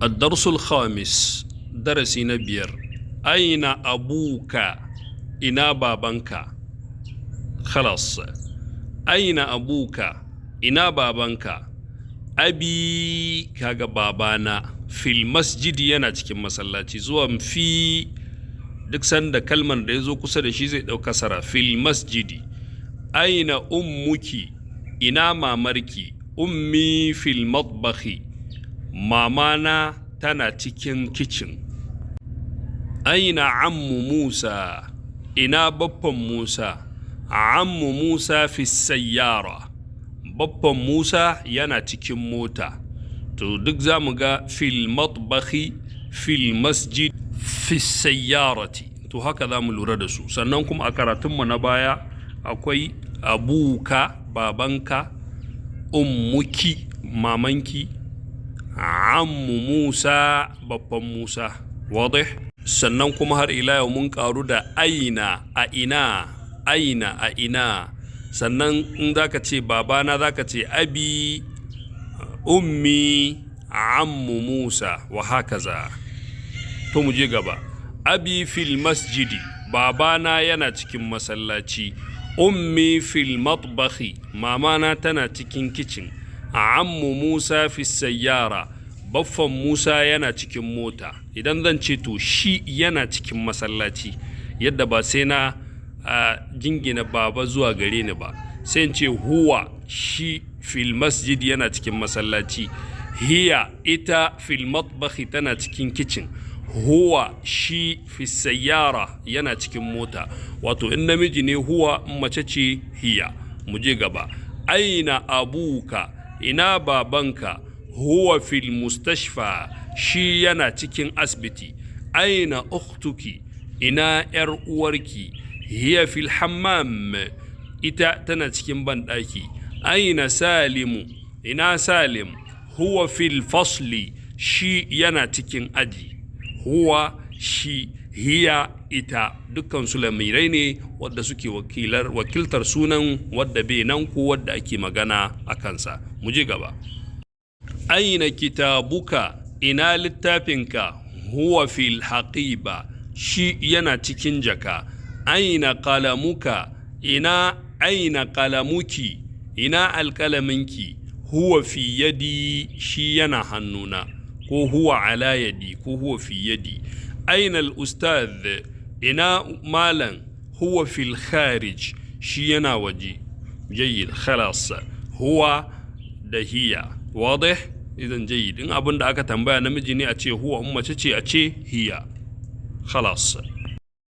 الدرس الخامس، darasi na biyar. أين أبوك؟ Ina babanka? خلاص، أين أبوك؟ Ina babanka? أبي، kaga babana، في المسجد، yana cikin masallaci. Zuwan في, duk sanda kalmar da ya zo kusa da shi zai ɗau kasara. في المسجد. أين أمك؟ Ina mamarki? أمي في المطبخ، mamana tana cikin kicin. أين عم موسى؟ Ina baffan Musa? عم موسى في السيارة، baffan Musa yana cikin mota. To, duk za mu ga في المطبخ، في المسجد، في السيارة. To, haka za mu lura da su. Sannan kuma a karatunmu na baya akwai أبوك, babanka, أمك, mamanki, عم موسى, baffan Musa. واضح؟ Sannan kuma har ila yau mun karu da أين, a ina. أين, a ina. Sannan in zaka ce babana, zaka ce أبي، أمي، عم موسى، وهكذا. To, mu je gaba. أبي في المسجد, babana yana cikin masallaci. أمي في المطبخ, mamana tana cikin kicin. عم موسى في السيارة, baffan Musa yana cikin mota. Idan zan ce to shi yana cikin masallaci, yadda ba sai na jingina baba zuwa gare ni ba, sai in ce هو, shi, في المسجد, yana cikin masallaci. هي, ita, في المطبخ, tana cikin kicin. هو, shi, في السيارة, yana cikin mota. Wato in namiji ne هو, in mace ce هي. Mu je gaba. أين أبوك؟ Ina babanka? هو في المستشفى, shi yana cikin asibiti. أين أختك؟ Ina ‘yar uwarki? هي في الحمام, ita tana cikin banɗaki. أين سالم؟ Ina Salim? هو في الفصل, shi yana cikin aji. هو, shi, هي, ita, dukkan su lamirai ne wadda suke wakiltar sunan wadda bai nan ko wadda ake magana a kansa. Mu je gaba. أين كتابك؟ Ina littafinka? هو في الحقيبة, shi yana cikin jaka. أين قلمك؟ Ina, أين قلمك؟ Ina alƙalaminki? هو في يدي, shi yana hannuna, ko هو على يدي, ko هو في يدي. أين الأستاذ؟ Ina malam? هو في الخارج, shi yana waje. جيد، خلاص. هو da هي واضح؟ إذن جيد. In abin da aka tambaya namiji ne, a ce هو, in mace ce, a ce هي. خلاص.